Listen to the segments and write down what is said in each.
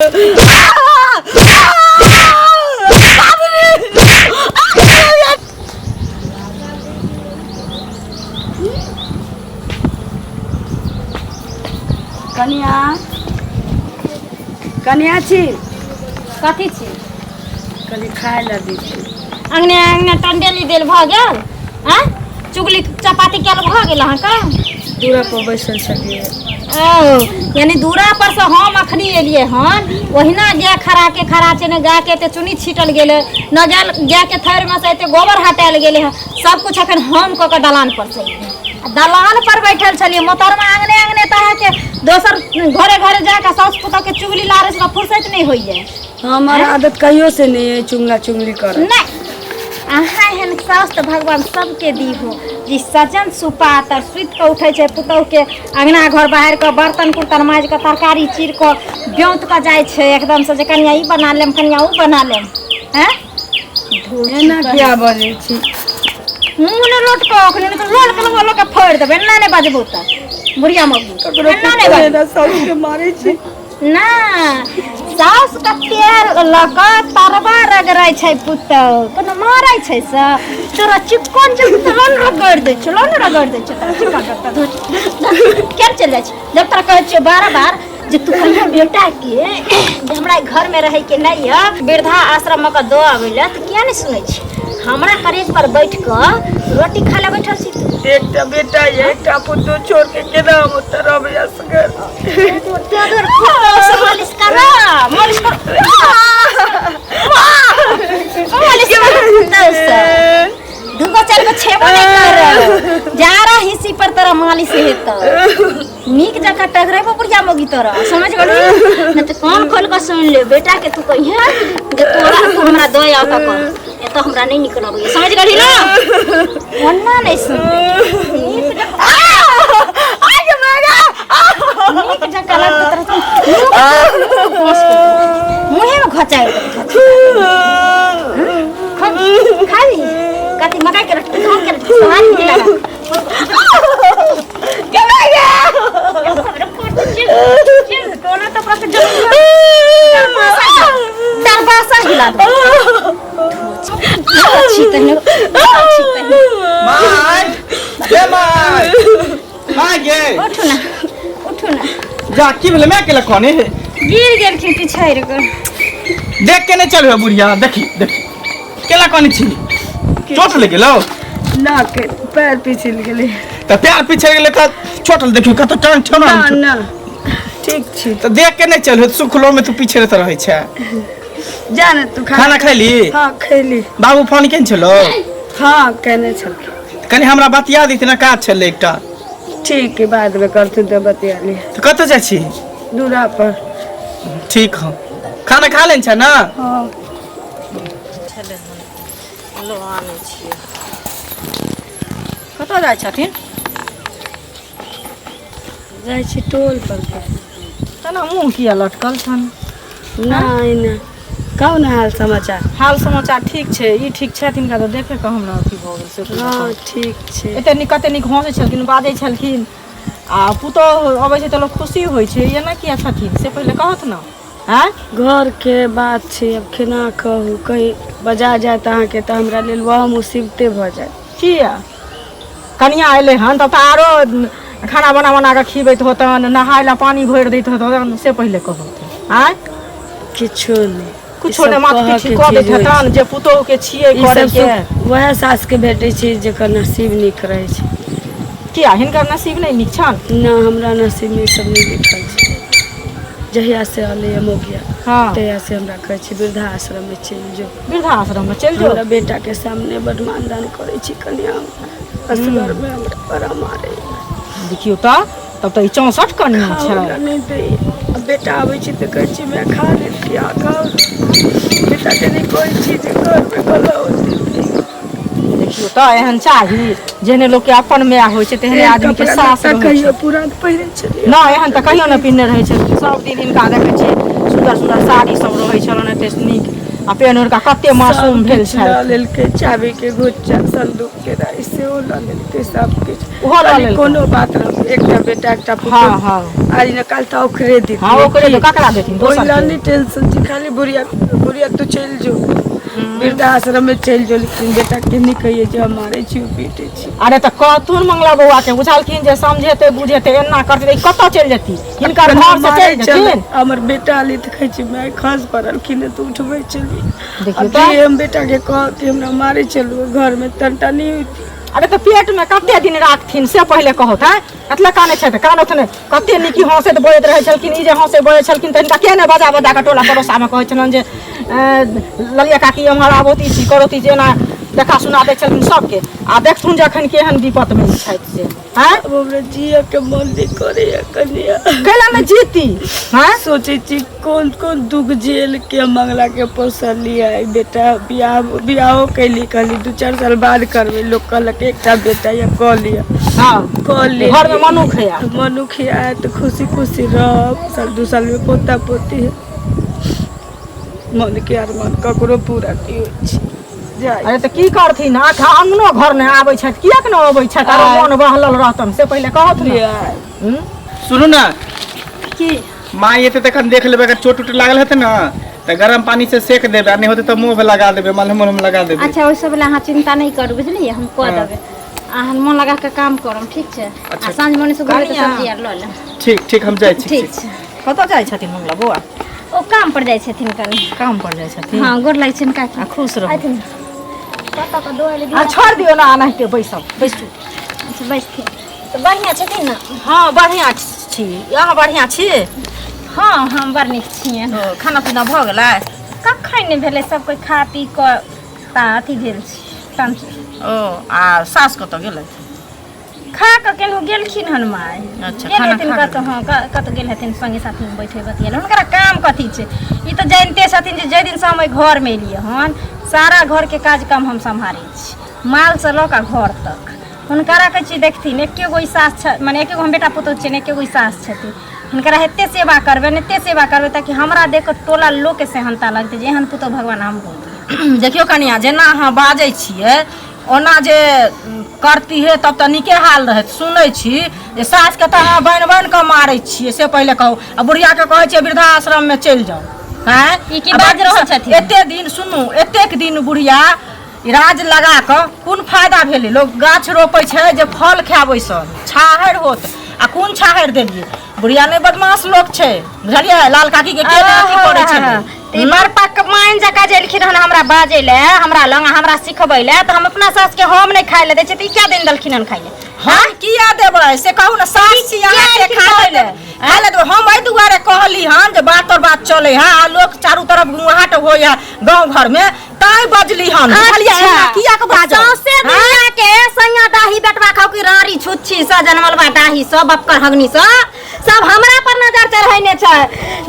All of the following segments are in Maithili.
कनिया, कनिया छी। कथी छी? कनि खाय लए दै छी। अंगने अंगने टंडेली देल भऽ गेल आँय? चुगली चपाती कयल भऽ गेल अहाँके? दूरा पर बैसल छलियै। ओ यानी दूरा पर से हम अखनी एलियै हन, ओहिना गाय खड़ा के खड़ा छै ने, गाय के एते चुनी छीटल गेलै न, गाय के थैर में से एते गोबर हटायल गेलै हन, सब कुछ अखन हम कऽ के दलान पर से एलियै। आ दलान पर बैठल छलियै, मोतरमा अंगने अंगने तऽ अहाँके दोसर घरे घरे जाके साउस पुतोह के चुगली लारे से फुर्सत नहि होइए। हमर आदत कहियो से नहीं है चुंगला चुंगली कर। नहीं, अहाँ एहन साउस तऽ भगवान सबके दी हो जे सजन सुपात और सुति कऽ उठै छै, पुतोह के अंगना घर बाहर कऽ बर्तन कुर्तन माजि कऽ तरकारी चीर कऽ ब्योंत कऽ जाइ छै एकदम से जे कनिया ई बना लेम, कनिया ओ बना लेम। हैं, एना किया बजै छी? मुँह ने लोट कऽ अखनी, नहि तऽ लोल के लोल के फोड़ि देबै। एना नहि बजबू तऽ बुढ़िया मौगी। ककरो एना नहि बाजू। एना साउस के मारै छी ना, साउस के तेल लऽ कऽ तरबा रगड़ै छै पुतहु, कोनो मारै छै से तोरा चिक्कन चिक्कन लोन रगड़ि दै छै, लोन रगड़ि दै छै तोरा चिक्कन रगड़। केना चलि जाइ छै जब तोरा कहै छियौ बार बार जे तू कहियो बेटा के जे हमरा घर में रहे के नहीं है, वृद्धा आश्रम में कऽ दऽ आबै लए, तऽ किया नहि सुनै छी? हमरा करेज पर बैठ कऽ रोटी खा लए बैठल छी तू। एकटा बेटा ये, एकटा पुतोह छोड़ के केना हम ओतऽ रहबै असगर? मालिश कर, मालिश कर, मालिश कर। दूगो चार गो छेबो नहीं कर जा रहा हिस्सी पर तोरा मालिश हेतौ। नीक जकाँ टघरेबो बुढ़िया मौगी तोरा, समझ गेलही? नहीं तऽ कान खोल कऽ सुनि ले, बेटा के तू कहिहे जे तोरा तू हमरा दऽ आउ तक एतऽ हमरा नहीं नीक लगैया, समझ गेलही ना? ओना नहीं सुनबै। नीक जकाँ, नीक जकाँ लगतौ तोरा मुँहे में घचाइ देबै। खाली कथी मकई के रोटी, धान के रोटी, सोहारी के लगा दरबासा हिला दो। छी तहने, छी तहने। माय गे, माय, माय गे। उठू ना, उठू ना। जा, की भेलै माय के? लखने हे गिर गेलखिन पिछड़ि कऽ। देख के नहीं चल बुढ़िया, देखी देखी केला कोनी छी, चोट लग गेलो? ना के पैर पिछल गेलै। तऽ पैर पिछड़ गेलै तऽ चोट देखियौ कतऽ टांग छौ ना ना, ठीक छी। तऽ देख के नहीं चल, सुखलो में तू पिछड़ैत रहै छै। जा ने तू। खाना खैली? हाँ, खैली। बाबू फोन केने छलो? हाँ, केने छलखिन। कनि हमरा बतिया दैत ने, काज छलै एकटा। ठीक है, बाद में करथुन तऽ बतिया ली। तऽ कतऽ जाइ छी? दूरा पर। ठीक हौ, खाना खा लेने छै ने? हाँ। लो आनै छियै। कतऽ जाइ छथिन? जाइ छी टोल पर। तेना मुँह किया लटकल छनि? नहि नहि, कहू ने हाल समाचार। हाल समाचार ठीक छै। ई ठीक छथि? हिनका तऽ देखे कऽ हमरा अथी भऽ गेल से। हँ, ठीक छै। एते नीक, कते नीक हँसै छलखिन, बाजै छलखिन, आ पुतोह अबै छै तऽ लोक खुशी होइ छै। एना किया छथिन से पहिले कहत ने। आँय, घरके बात छै, आब केना कहू? कहीं बजा जायत अहाँके तऽ हमरा लेल वह मुसीबते भऽ जायत। किया? कनिया एलै हन तब तऽ आरो खाना बना बना कऽ खिबैत होतन, नहाय लए पानी भरि दैत होतन, से पहिले कहू। आँय, किछो नहि, कुछो नहि, माथ पीठी कऽ दैत हेतन जे पुतोह के छियै ई करे सब के। सुख वएह सासके भेटै छै जेकर नसीब नीक रहै छै। किया, हिनकर नसीब नहि नीक छनि? ना, हमरा नसीबमे ई सब नहि लिखल छै। जहिया से एलैया मौगिया, तहिया से हमरा कहै छै वृद्धा आश्रममे चलि जो, वृद्धा आश्रममे चलि जो। हमरा बेटाके सामने बड मानदान करै छी कनिया, हमरा असगरमे हमरा बड़ा मारैया। देखियौ तऽ, तब तऽ ई 64 कनिया खाओ छै। ला नहि दैया। आ बेटा आबै छै तऽ कहै छै माय खा लेलकै, आ खाओ। बेटाके नहि कहै छी जे घरमे कलह होतै। देखियौ तऽ, एहन चाही, जेहने लोकके अपन माय होइ छै तेहने आदमी के कपड़ा सास लत्ता रहै कहियो छै। पुरान पहिरे छलियै? नहि, एहन तऽ कहियो नहि पिन्हने रहै छलखिन। सब दिन हिनका देखै छियै सुन्दर सुन्दर साड़ी सब रहै छलनि, एते नीक आ पेन हुनका कते मासूम सब भेल किछु लऽ छथि लेलकै चाभी के गुच्चा संदूक के राइ सेहो लऽ लेलकै सब किछु ओहो लऽ कहली, लेलकै। कोनो बात नहि एकटा बेटा एकटा हाँ पुतोहु हाँ आज न काल तऽ ओकरे देतियै हाँ ओकरे की? दे ककरा देथिन ओहि दोसर लए के नहि टेंशन छै खाली बुढ़िया बुढ़िया तू चलि जो वृद्धाश्रम में चलि जो लेकिन बेटा के नहि कहिए जे हम मारै छी पीटै छी अरे तऽ कहथुन मंगला बौआ के बुझलखिन जे समझेतै बुझेतै एना करतै तऽ ई कतऽ चलि जेती हिनकर घर से चलि जेथिन हमर बेटा अली तऽ कहै छै माय खस पड़लखिन तऽ उठबै छलियै देखियौ आब तऽ जे हम बेटा के कह कि हमरा मारै चलू घर में तनटा नहि होती अरे तऽ पेट में कते दिन राखथिन से पहिले कहत है कतला कानै छथि कानत नहि कते नीक ई हँसैत बजैत रहै छलखिन ई जे हँसैत बजै छलखिन तऽ हिनका के नहि बजा बजा कऽ टोला पड़ोसामे कहै छलनि जे ललिया काकी एम्हर आबथि ई छी करौती जे एना देखा सुना दै छलखिन सबके आ देखथुन जे एखन केहन विपतमे ई छथि से आँय अब हमरा जियऽ के मन नहि करैया कनिया कैला नहि जीती आँय सोचै छी कोन कोन दुख झेल के मंगला के पोसलियै बेटा बियाह बियाहो कैली कहली 2-4 साल बाद करबै लोक कहलक एकटा बेटा या कऽ लिअ हँ कऽ ले घरमे मनुख है मनुख आयत तऽ खुशी खुशी रहब साल 2 साल में पोता पोती है मन के अरमान ककरो पूरा नहि होइ छै जाय अरे तऽ की करथिन आख अंगनो घर नहि आबै छथि किएक नहि अबै छथि आरो मन बहलल रहतन से पहिले कहत ने जाय हूँ? सुनू ने की माँ एते तखन देख लेबै अगर चोट उट लागल हेतै ने तऽ गरम पानी से सेक देबै आ नहि होतै तऽ मुँह लगा देबै मलहम उलहम लगा देबै अच्छा ओहि सब लए अहाँ चिंता नहि करू बुझलियै हम कऽ हाँ। देबै अहाँ मन लगा कऽ काम करब ठीक छै आ साँझ मने से घुरबै तऽ कनिया। सब्जी आर लऽ लेब ठीक ठीक हम जाइ छी ठीक छै कतऽ जाइ छथिन मंगला बौआ ओ काम पर जाइ छथिन कनि काम पर जाइ छथिन हँ गोर लागै छनि काकी आ खुश रहू अथिन कतऽ कऽ दो आ छोड़ि दियौ ने एनाहिते बैसब बैसू अच्छा बैसथिन तऽ बढ़िआँ छथिन ने हँ बढ़िआँ छी अहाँ बढ़िआँ छी हँ हम बड़ नीक छियै ओ, खाना पीना भऽ गेलै कखन नहि भेलै सब कोइ खा पी कऽ ता अथी भेल छी काम ओ आ सास कतऽ गेलै खा कऽ केनहु गेलखिन हन माय अच्छा, गेल खाना हेथिन खा कतऽ हँ कतऽ गेल हेथिन संगी साथीमे बैठे बतियाले हुनकरा काम कथी छै ई तऽ जानिते छथिन जे जाहि दिनसँ हम एहि घरमे एलियै हन सारा घरके काज काम हम सम्हारै छी मालसँ लऽ कऽ घर तक हुनकरा कहै छी देखथिन एके गो ई सास छ मने एके गो हम बेटा पुतहु छियनि एके गो ई सास छथिन हिनकरा एते सेवा करबनि एते सेवा करबै ताकि हमरा देख कऽ टोला लोकके सेहनता लगतै जे एहन पुतहु भगवान हमरो दिअ देखियौ कनिया जेना अहाँ बाजै छियै ओना जे करतीहे तब तऽ नीके हाल रहैत सुनै छी जे सासके तऽ अहाँ बान्हि बान्हि कऽ मारै छियै से पहिले कहू आ बुढ़ियाके कहै छियै वृद्धाश्रममे चलि जाउ आँय ई की आ बाजि रहल बाकी छथिन? एते दिन सुनू एतेक दिन बुढ़िया ई राज लगा कऽ कोन फायदा भेलै लोक गाछ रोपै छै जे फल खायब ओहिसँ छाहरि होत आ कोन छाहरि देलियै बुढ़िया नहि बदमाश लोक छै बुझलियै लाल काकी के के नहि अथी करै छलै तऽ ई बड़ पकवान जकाँ जे एलखिन हन हमरा बाजै लए हमरा लग हमरा सिखबै लए तऽ हम अपना सासके हम नहि खाय लए दै छियै तऽ ई किया दिन देलखिन हन खाय लए हम किया देबै से कहू ने सास छी अहाँके किया खाय लए खाय लए देबै हम एहि दुआरे कहली हन जे बात और बात चलै है आ लोक चारू तरफ गुहाट होइ है गाँव घर में तैं बजली हन बुझलियै एना किया के बाजल सौंसे दुनिया के सैया दाही बेटवा खाऊ की रारी छुच्छी स जनमलबा डाही स बपकर हगनी स सब हमरा पर नजर चढ़ैने छै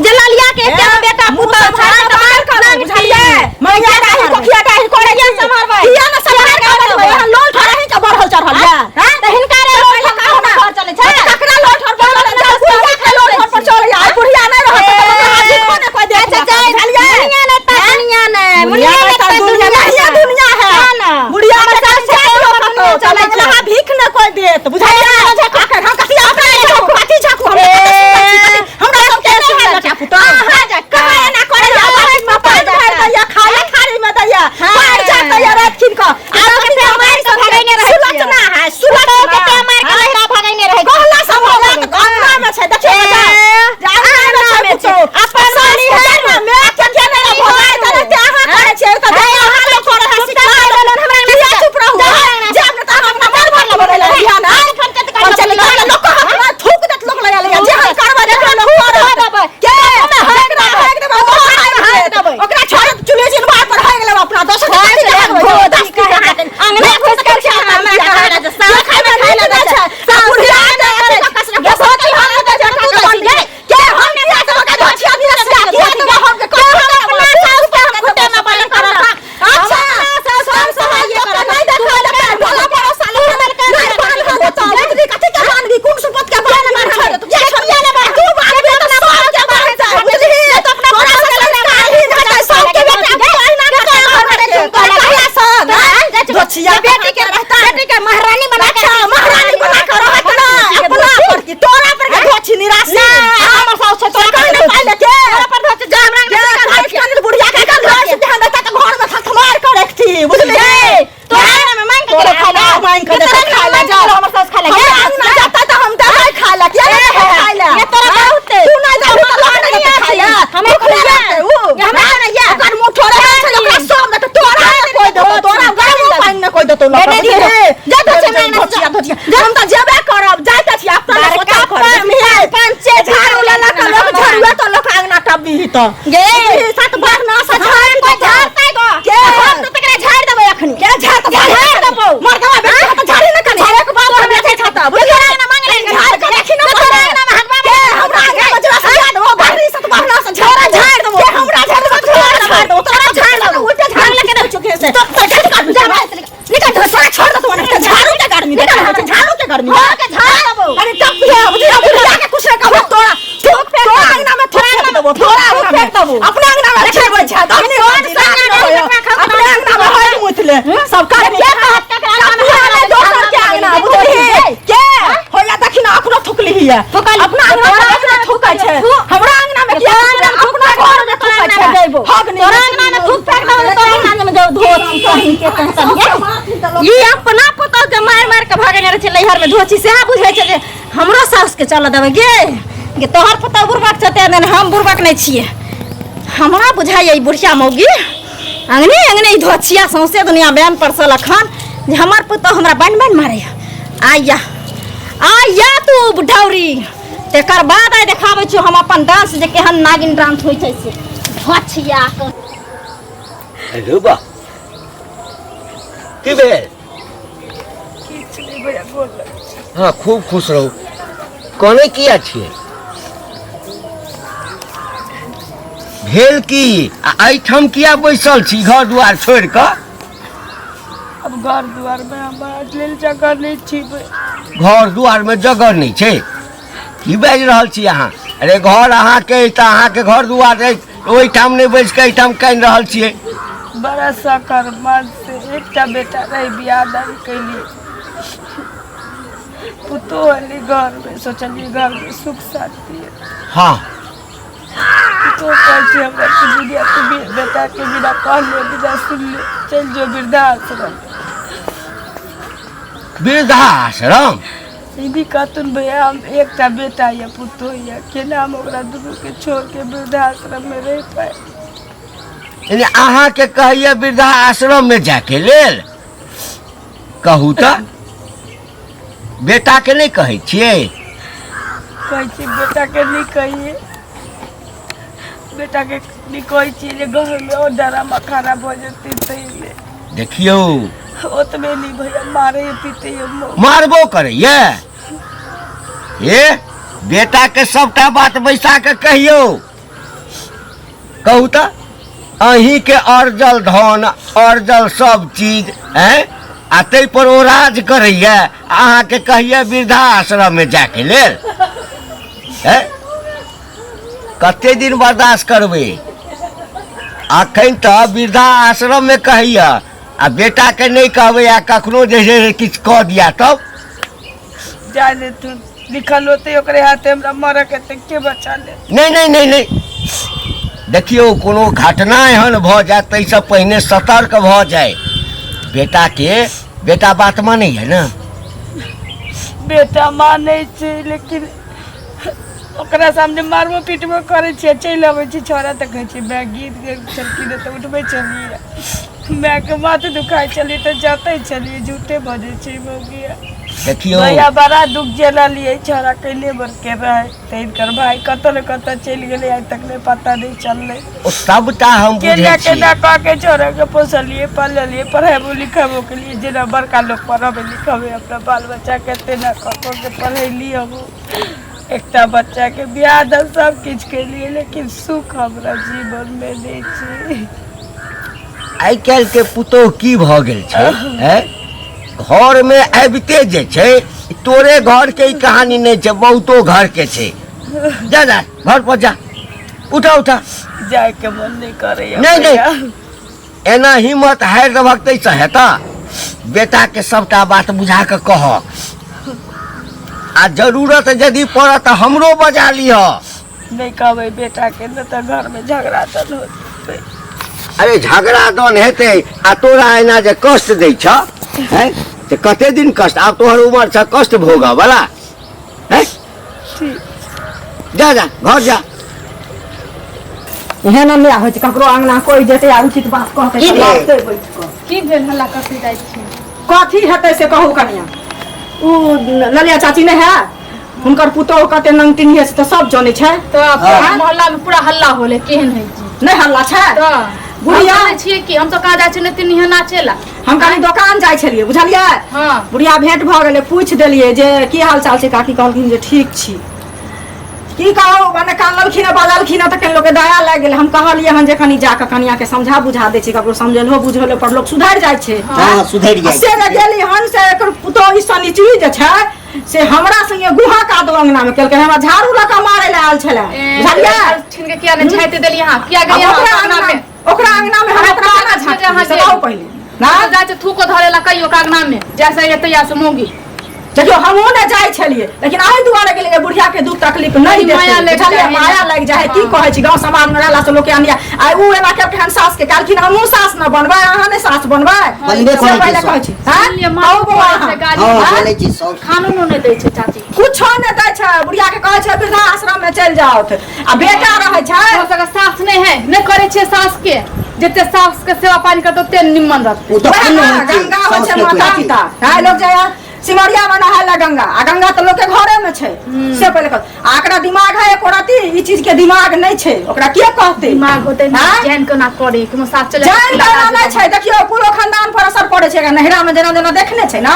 जे ललिया के एके गो बेटा पुतहु छै तऽ मार करू नांग बुझलियै छी। मैया डाही कोखिया डाही करे किया सम्हारबै? किया न सम्हार के बजबै एहन लोल ठरही के बढ़ल चढ़ल या हैं? तऽ हिनका रे लोल ठर पर घर चलै छै ककरा लोल ठर पर चलै छै बुढ़िया के लोल ठर पर चलै आ बुढ़िया नहि रहत तऽ हमरा हाथ कोने कोई देख अच्छा जाय बुझलियै मुनिया ने तऽ दुनिया ने मुनिया मुनिया ने ने तऽ दुनिया दुनिया है दुनिया है हाँ ना। बुढ़िया हमर के सास जाय छै, लोक हमर दुनिया कतौ चलै छै। चलै भीख ने कोई देत बुझलियै आखिर हम कथी अपना झाकू कथी झाकू हम कते सुन्दर छी कथी हमरा सब के नहि है बेटा पुतहु अहाँ जा कहाँ एना करै या बाड़ी में पानि भरि दैया खाया थारी में दैया पानि जा दैया राति खिन कऽ आ के कथी मारि कऽ भगैने रहै छियै। सुलक्षणा है पुतहु के सुलक्षणा ते मारि कऽ लहिरा भगैने रहै छियै। कहला सब होला तऽ अंगना में छै देखियौ ए, बजा जे अंगना में छै अंगना में छै। पुतहु अपन सास के बनिहार जन्म में के के नहि भगाय तऽ ते अहाँ करै छियै तऽ जे अहाँ लोक करै है सिखा चुप देलहुँ हमरा किया चुप रहू जाब ने तऽ अहाँ अपना मन भरल बनैला बिहान आइ फोन कऽ हम चलि तऽ गे सात बार ना सा झाड़ कोई झाड़तै गो के? हम तो तकरा झाड़ देबै अखनी के झाड़ तऽ झाड़ देबौ मर्दवा बेटा तऽ झाड़ी न कने झाड़े के बाप बेटे छता तोरा बुझलियै अंगना मांगले झाड़ के देखी न तोरा अंगना में हगवा के हमरा अंगना में जरा सा झाड़ देबो घरनी से बाहर से तोरा झाड़ देबो के हमरा झाड़ देबो तोरा झाड़ देबो तोरा झाड़ देबो उल्टा झाड़ झाड़ लगे चुके से तो काट जा निकल तोरा छोड़ दे तोरा झाड़ू के गर्मी देख झाड़ू के गर्मी हां के झाड़ देबो अरे टप है बुझिया बुझिया के कुछ नहीं कहबो तोरा थूक फेंक तोरा अंगना में थूक फेंक देबो तोरा अंगना में फेंक देबो। अपने अंगना में खेबै छै तब नहीं तोर संग अपने अंगना में होय मुतले सब काट के कहत ककरा अंगना में अपने दोसर के अंगना बुझली के होया देखी ना अखनो थुकली हिया थुकली। अपना अंगना में अखनो थुकै छै हमरा अंगना में किया तोरा अंगना में अपना घर में तोरा थुकै अंगना में छै जइबो हग नहीं तोरा अंगना में थूक फेंक देबो तोरा अंगना में जो धोती कहीं के कहतन गे ई अपना पुतोह के मार मार के भगने रहै छै नैहर में धोची सेहा बुझै छै जे हमरो साउस के चल देबै गे गे तोहर पुतोह बुड़बक छै तें हम बुड़बक नहि छियै हमरा बुझाइए ई बुढ़िया मौगी अंगने अंगने ई धोचिया सौंसे दुनिया बयान परसल अखन जे हमर पुतोह हमरा बान्हि बान्हि मारैया आइया आइया तू बुढ़ौरी तकर बाद आइ देखाबै छियौ हम अपन डांस जे केहन नागिन डांस होइ छै से धोचिया के हेलो बा की भेल किछु नहि भैया गोर लगै छी। हाँ खूब खुश रहू कने किया छियै भेल की आ एहिठाम किया बैसल छी घर दुआर छोड़ि कऽ अब घर दुआर में हमरा लेल जगह नहीं छी घर दुआर में जगह नहीं छै की बाजि रहल छी अहाँ अरे घर अहाँके अइ तऽ अहाँके घर दुआर अछि ओहिठाम नहि बैस कऽ एहिठाम कानि रहल छियै बड़ा सकर मन से एकटा बेटा रहे बियाह दान कैली पुतोह अली घर में सोचलिए घर में सुख शांति है। हाँ पुतोह कहै छै हमरा कि बुढ़िया तू भी बेटा के बिना कहले बिना सुनले चलि जो वृद्धाश्रम वृद्धाश्रम दीदी कहतुन भैया हम एकटा बेटा या पुतोह या केना हम ओकरा दुनू के छोड़ के वृद्धाश्रम में रह पाए यानी अहाँके कहैया वृद्धाश्रम में जाके लेल कहू तऽ बेटाके नहि कहै छियै कहै छी बेटाके नहि कहिए बेटाके नहि कहै छियै जे घरमे आओर डरामा खड़ा भऽ जेतै ताहि देखियौ ओतबे नहि भैया मारै पीटै मारबो करैया ए बेटाके सबटा बात बैसा कऽ कहियौ कहू तऽ अहीँके अर्जल धन अर्जल सब चीज हैं आ ताहि पर ओ राज करैया अहाँके कहैया वृद्धा आश्रममे जायके लेल हैं कते दिन बर्दाश्त करबै अखन तऽ वृद्धा आश्रममे कहैया आ बेटाके नहि कहबै आ कखनो जे छै से किछु कऽ दिया तब जाय देथुन लिखल होतै ओकरे हाथे हमरा मरऽ के तऽ के बचा ले नहि नहि नहि नहि देखियौ कोनो घटना एहन भऽ जाय ताहिसँ पहिने सतर्क भऽ जाय बेटाके बेटा बात मानैया ने बेटा मानै छै लेकिन ओकरा सामने मारबो पीटबो करै छियै चलि अबै छै छौड़ा तऽ कहै छै माय गीत गेल छलखिन तऽ उठबै छलियै मायके माथ दुखाइ छलियै तऽ जतै छलियै झूठे बजै छै मौगिया देखियौ भैया बड़ा दुख झेललियै छौड़ा कैले बर के रहै तऽ हिनकर भाय कतऽ ने कतऽ चलि गेलै आइ तक नहि पता नहि चललै ओ सबटा हम बुझै केना छियै केना कऽ के छौड़ा के पोसलियै पाललियै पढ़ेबो लिखेबो केलियै जेना बड़का लोक पढ़बै लिखबै अपना बाल बच्चाके तेना कऽ कऽ के पढ़ेली हम एकटा बच्चाके बियाह दान सब किछु केलियै लेकिन सुख हमरा जीवनमे नहि छै आइ काल्हिके पुतोहु की भऽ गेल छै हैं घरमे आबिते जे छै तोरे घरके ई कहानी नहि छै बहुतो घरके छै जा जा घर पर जा उठा उठा जायके मन नहि करैया नहि, नहि। भैया। एना हिम्मत हारि देबहक ताहिसँ हेतऽ बेटाके सभटा बात बुझा कऽ कहक आ जरूरत यदि पड़त तऽ हमरो बजा लिह नहि कहबै बेटाके नहि तऽ घरमे झगड़ा तऽ होतै अरे झगड़ा दन हेतै आ तोरा एना जे कष्ट दै छ हैं तऽ कते दिन कष्ट आब तोहर उमर छ कष्ट भोगऽ वाला हैं ठीक जा जा घर जा एहन अन्याय होइ छै ककरो अंगना कोइ जेतै आ उचित बात कहतै की तऽ भेल? लगतै बैठ कऽ की भेल हल्ला कथी जाइ छी कथी हेतै से कहू कनिया उ ललिया चाची नहि है हुनकर पुतोह कते नंगटिनिये से तऽ सब जनै छै। तऽ हाँ। मोहल्ला में पूरा हल्ला होले केहन है जी। नहि हल्ला छै? तऽ बुढ़िया हम छियै कि हम तऽ कहाँ जाइ छियै नहि तिन्ही नाचेला। हम कनि दोकान जाइ छलियै, बुझलियै? हाँ। बुढ़िया भेंट भऽ गेलै, पूछि देलियै जे की हाल चाल छै काकी? कहलखिन जे ठीक छी। की कहू, मने कानलखिन आ बाजलखिन तऽ कनि लोकके दया लागि गेलै। हम कहलियै हन जे कनि जाकऽ कनियाके समझा बुझा दै छी, ककरो समझेलहो बुझेलो पर लोक सुधरि जाइ छै। हँ, सुधरि जाइ से छै। जे गेली हन से एकर पुतोह ई शनिचरी जे छै से हमरा संगे गुहा कादो अंगना में केलकै, हमरा झाड़ू लऽ कऽ मारै लए आयल छलै, बुझलियै? छीन के किया नहि झाइते देलियै अहाँ? किया आब गेलियै अहाँ ओकरा अंगना अंगना में? ओकरा अंगना में हम ओकरा केना झाँकतियै से कहू पहिले ना जाइ छै थूको धरे ला कहियो के अंगना में जैसे एतै या से मौगी। देखियौ, हमहूँ नहि जाइ छलियै, लेकिन एहि दुआरे गेलियै जे बुढ़िया के दुख तकलीफ नहि माया देतै, लागि बुझलियै? जाइ है। माया लागि जाइ है। की कहै छी, गाँव समाज में रहला से लोक के अन्याय। आइ उ एना केलकै हन सास के, कहलखिन हमहूँ सास न बनबै, अहाँ नहि सास बनबै। बनबे से करै छै पहिले सब। कहै छी। आँय? सुनलियै, कहू मारो बौआ पड़ै अहाँ। छै, गाली। हँ, आँय? बोलै छी सब। खानो नहि दै छै चाची। कुछो नहि दै छै। बुढ़िया के कहै छै वृद्धाश्रम में चलि जाउथ आ बेटा रहै छै। हमरा सबके सास नहि है, नहि करै छियै सास के, जते सास के सेवा पानी करतै ओते निम्मन रहतै। ओ तऽ वएह पुण्य ने, होइ छै, गंगा होइ छै साउस के माता कहै छै। पिता। आइ लोक जाइए सिमरिया में नहाय ला गंगा, आ गंगा तऽ लोक के घरे में छै। से पहिले कह, आ एकरा दिमाग है एको रत्ती? ई चीज के दिमाग नहि छै, ओकरा के कहतै? दिमाग होतै ने आँय? जान केना करे कि सास चले जान केना नहि छै। देखियौ, पूरो खानदान पर असर पड़ै छै। एकरा नैहरा में जेना जेना देखने छै ने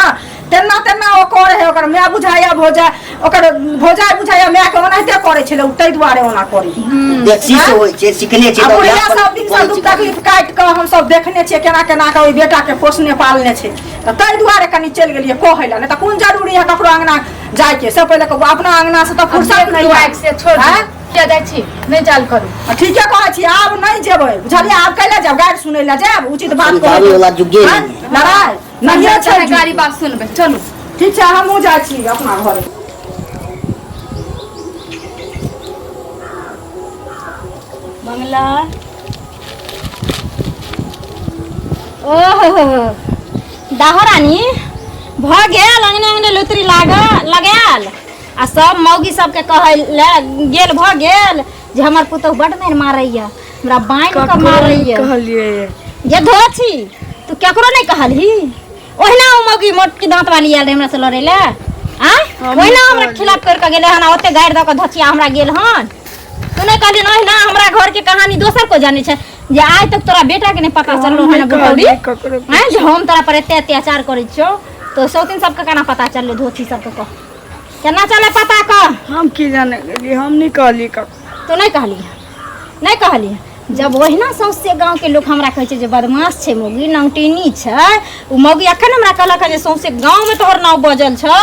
तेना तेना ओ करे है। ओकर माय बुझाइया, भौजाइ, ओकर भौजाइ बुझाइया माय के ओनाहिते करै छलै, ओ ताहि दुआरे ओना करै। देखसी से होइ छै, सिखने छै आ तऽ बुढ़िया वएह पर सब दिन से करै दुख छै। तकलीफ काटि कऽ हमसब देखने छियै केना केना कऽ ओहि बेटा के पोसने पालने छै, तऽ ताहि दुआरे कनि चलि गेलियै कहै लए, नहि तऽ कोन जरूरी है ककरो अंगना जाइके? से पहिले कहू, अपना अंगना से तऽ फुर्सत नहि है। से छोड़ आँय? किया जाइ छी? नहि जाल करू। आ ठीके कहै छी, आब नहि जेबै, बुझलियै? आब कैले जायब? गारि सुनै लए जायब? उचित बात कहै समझाबै वला जुगे आँय? नहि है। लड़ाइ नहिये छै। गाड़ी बात सुनबै, चलू। ठीक छै, हमहूँ जाइ छी अपना घरे। बंगला ओहो दाहो रानी भऽ गेल, अंगने अंगने लुतरी लाग लगायल आ सब मौगी सबके कहै लए गेल भऽ गेल जे हमर पुतहु बड मारि मारैया, हमरा बान्हि कऽ मारैया। कहलियै। जे धोछी तू केकरो नहि कहलही? ओहिना ओ मौगी मोटकी दाँत वाली आयल रहै हमरा से लड़ै लए आ ओहिना हमरा खिलाफ कर के गेलै हन आ ओते गारि दऽ कऽ धचिया हमरा गेल हन। तू नहि कहली? ओहिना हमरा घर के कहानी दोसर को जानै छै जे आइ तक तोरा बेटा के नहि पता चललो हन बुढ़ौरी कहलियै ककरो। आँय, जे हम तोरा पर एते अत्याचार करै छियौ तो सौतीन सबके केना पता चललै? धोती सबके कह, केना चलै पता कह। हम की जाने गेलियै, हम नहि कहलियै ककरो। तू नहि कहली? नहि कहली? जब ओहिना सौंसे गाँवके लोक हमरा कहै छै जे बदमाश छै मौगी, नौटिनी छै ओ मौगी। एखन हमरा कहलक हन जे सौंसे गाँवमे तोहर नाव बजल छौ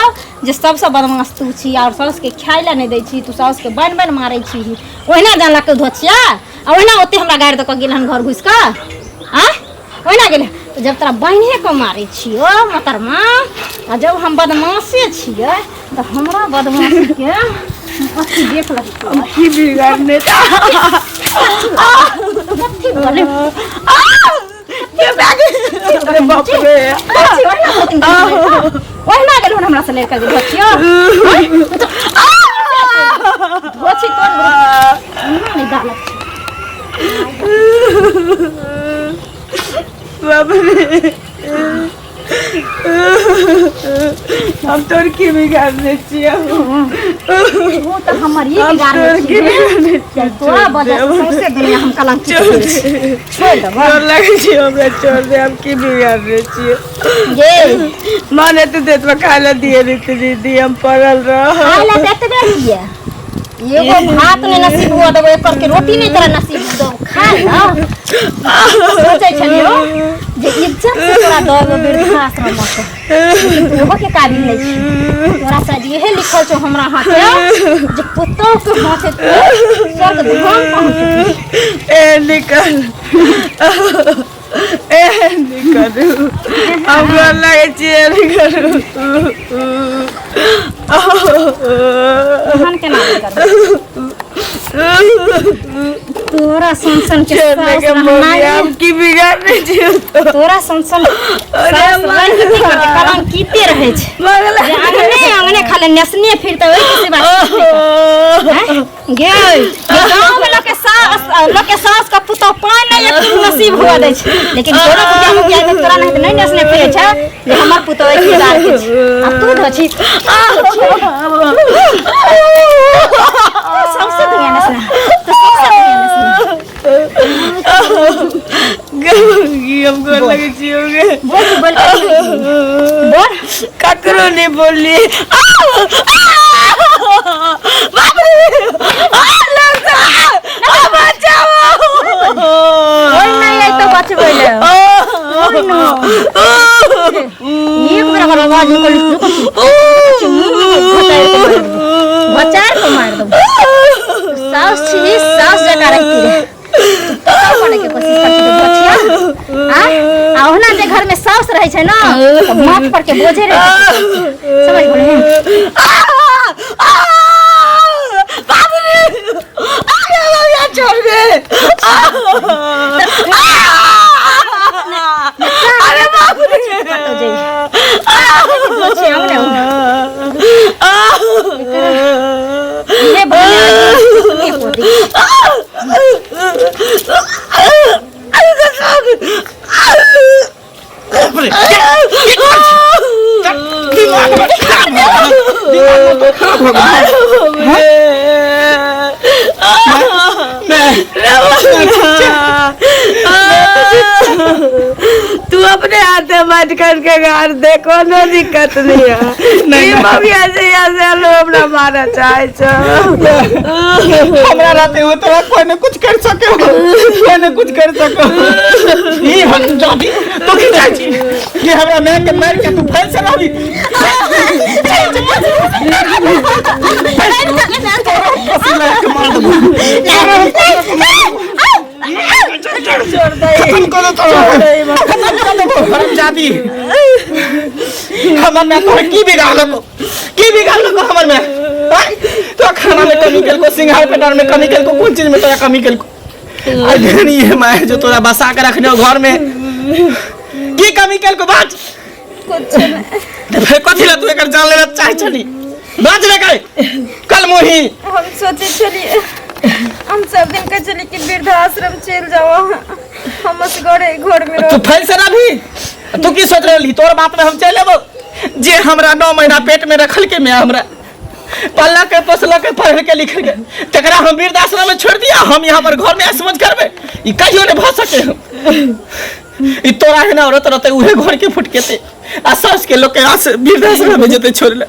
जे सबसँ बदमाश तू छी आओर साउसके खाइ लए नहि दै छी तू, साउसके बान्हि बान्हि मारै छी। ओहिना जानलक धोछिया आ ओहिना ओते हमरा गारि दऽ कऽ गेल हन घर घुसि कऽ। आँय, ओहिना गेलै तऽ जब तोरा बान्हिए कऽ मारै छियौ मोतरमा आ जब हम बदमाशे छियै तऽ हमरा बदमाशीके अथी देख लही तू। की बिगाड़ने? कथी बोले? अरे बाप रे! ओहिना गेल हन हमरा से लड़का जे धोछियो धोछी तोर नहि दालत। बाप रे, हम तोर की बिगाड़ने छियै? ओ तऽ हमर ई हम बिगाड़ने तोर की छी बिगाड़ने छियै? तोरा वजह से सौंसे दुनिया हम कलंकित भेल छी। छोड़ि देबऽ? डर लगै छै हमरा, छोड़ दे। हम की बिगाड़ने छियै? गे मन एते देत खाय लए दिए रहते दीदी, हम पड़ल रह। खाय लए तऽ एतबे दिए, एगो भात नहि नसीब हुआ देबो, एकर के रोटी नहि तोरा नसीब देबो। खा ल। सोचै छलियौ जे इज्जत से तोरा दऽ देबो वृद्धाश्रम में, लेकिन तू ओहो के काबिल नहि छी। तोरा शायद इहे लिखल छौ हमरा हाथे जे पुतोह के हाथे तू स्वर्ग धाम पहुँचबी। ए निकल, ए निकलू, हमरा लागै छियै, निकलू। तहन केना नहि करबै? तोरा सन सन के छोड़ दे सास के मम्मी, रहनाइ हम की बिगाड़ने छियै तो? तोरा सन सन अरे सास रहि के की करतै? कलंकिते रहै छै मगला जे अंगने अंगने खाली नेसने फिरतै, ओहि के सिवा किछु नहि करतै। गे, गाँव में लोक के सास, लोक के सास के पुतोह पानि नहि एक नसीब। नसीब हुआ दै छै लेकिन तोरो पुतिया मुखिया तक तोरा नहीं नहीं नसने फिरे छै जे हमर पुतोह एक हजार के छै आ तू धो छी सबसे दुनिया नसना तो सबसे दुनिया नसना हम गोर लगे छियो गे। बोल बोल बोल। ककरो नहीं बोलली। बाप रे, आ, लगता, आ, बचाओ। कोई नहीं आई तो बचबै ले। एक बेर अगर आवाज निकल बचार को मार दो। सास छी, सास जका रहती रे तू बने के कोशिश कर छी बचिया। आ आ ओहना जे घर में सास रहे छै ना तो माथ पर के बोझे रहे छै, समझ गेलै। बाप रे, अरे भैया छोड़ दे। अरे बाप रे, कतौ जइहे बचिया ने इहे बढ़िया सुनिए पोती। दिमाग में खराब हो गेल, दिमाग में तो खराब हो गेल। नहीं। तू अपने हाथे मत करके गाड़ दे, कोनो दिक्कत नहीं है। नहीं, ई नहीं। मम्मी ऐसे ऐसे लोग हमरा मारा चाहे छो। हमरा रहते हुए तोरा कोई ने कुछ कर सके, कोई ने कुछ कर सके। ई हम जादी तो की जाय छी कि हमरा माय के मार के तू फैल से रहबी। फंसी लगा के मार देबो। छोड़ दे। खत्म कर दो तोरा, खत्म कर देबो हरामजादी। हमर माय तोरा की बिगाड़लको, की बिगाड़लको हमर माय? आँय? तोरा खाना में कमी केलको, सिंघार पेटार में कमी केलको, कोन चीज में तोरा कमी केलको? आई धनी है माय जो तोरा बसा के रखने हो घर में, की कमी केलको बाज? कुछ नहीं। तो फिर कथी ला तू एकर जान लेला चाहे छली? बाज रे कल कल मोही। हम सोचे चलिए, हम सब दिन के चली कि वृद्धाश्रम चल जाओ, हम असगरे घर में तू रहो। फैल से रही, तू की सोच रहली तोर बात में हम चल लेबो? जे हमरा 9 महीना पेट में रखल के मैं हमरा पल्ला के पोसला के पढ़ के लिख के तकरा हम वृद्धाश्रम में छोड़ दिया, हम यहाँ पर घर में ऐश करबे, ई कहियो नहीं भ सके। हम ई तोरा है ना औरत रहते उहे घर के फुटकेते आ सास के लोग के आस वृद्धाश्रम में जेते छोड़ ले।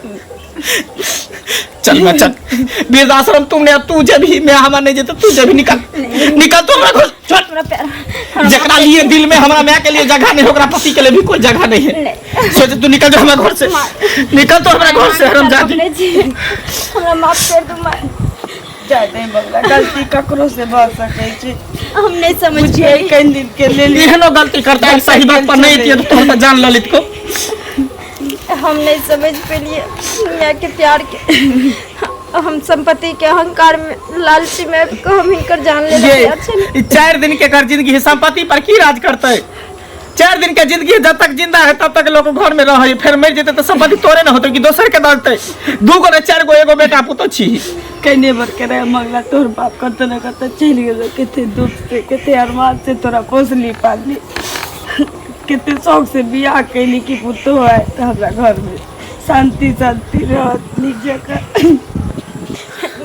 चल मैं चल वृद्धाश्रम, तुमने तू जब ही मैं हमार नहीं जेते, तू जब ही निकल निकल तू हमरा घर छोड़। हमरा प्यार जकरा लिए दिल में हमरा माय के लिए जगह नहीं, ओकरा पति के लिए भी कोई जगह नहीं है। सोच तू निकल जा हमरा घर से, निकल तो हमरा घर से हरामजादी। हमरा माफ कर दू माय। जाय दे बगला, गलती ककरो से भ सकै छै। हम नहीं समझ बुझिए पाई। कई दिन के लेल एहनो गलती करता है सही बात पर नहीं थी तो तोहर जान ललित को। हम नहीं समझ पेलिए माय के प्यार के, हम संपत्ति के अहंकार में लालची में आबि कऽ हम हिनकर जान लेले ये तैयार छली। ई 4 दिन के कर जिंदगी है, संपत्ति पर की राज करते? 4 दिन के जिंदगी है, जब तक जिंदा है तब तक लोग घर में रहे, फिर मर जेते तो संपत्ति तोरे न होते कि दोसर के दलते। 2 गो ने 4 गो एगो बेटा पुतो छी। कने बर के रहे मंगला, तोर बाप कत न कत चलि गेल, कते दुख से कते अरमान से तोरा पोसली पालली, कते शौक से बियाह कैली कि पुतो है तो हमरा घर में शांति शांति रहत नीक जकाँ।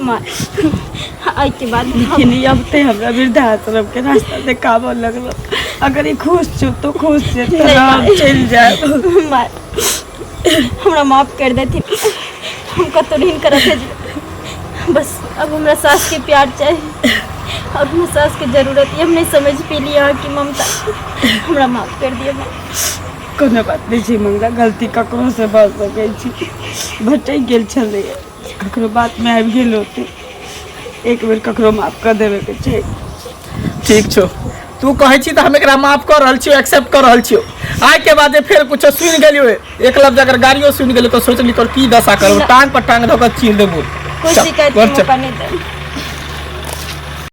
माँ, एहि के बाद लेकिन ई अब ते हमरा वृद्धाश्रम के रास्ता देखाबऽ लगलो। अगर ई खुश छौ तो खुश छै, तऽ नहीं, हम माँ। चलि जायब। माँ, हमरा माफ कर देथिन, हम कतौ ऋण करऽ भेजबै, बस अब हमरा सास के प्यार चाही और हमरा सास के जरूरत है। हम नहीं समझ पेली अहाँके ममता, हमरा माफ कर दिअ माँ। कोनो बात नहीं छै मंगला, गलती ककरो से भऽ सकै छै। भटकि गेल छलै, ककरो बात में आबि गेल होतै, एक बेर ककरो माफ कऽ देबे के छै। ठीक छौ, तू कहै छी तऽ हम एकरा माफ कऽ रहल छियौ, एक्सेप्ट कऽ रहल छियौ। आइ के बाद जे फेर कुछो सुनि गेलियौ, एक लफ्ज अगर गाड़ियो सुनि गेलियौ तऽ सोचली तोर की दशा करबौ, टांग पर टांग धऽ कऽ चीर देबौ। कोई चल, शिकायत घर के चल। मौका नहीं दे।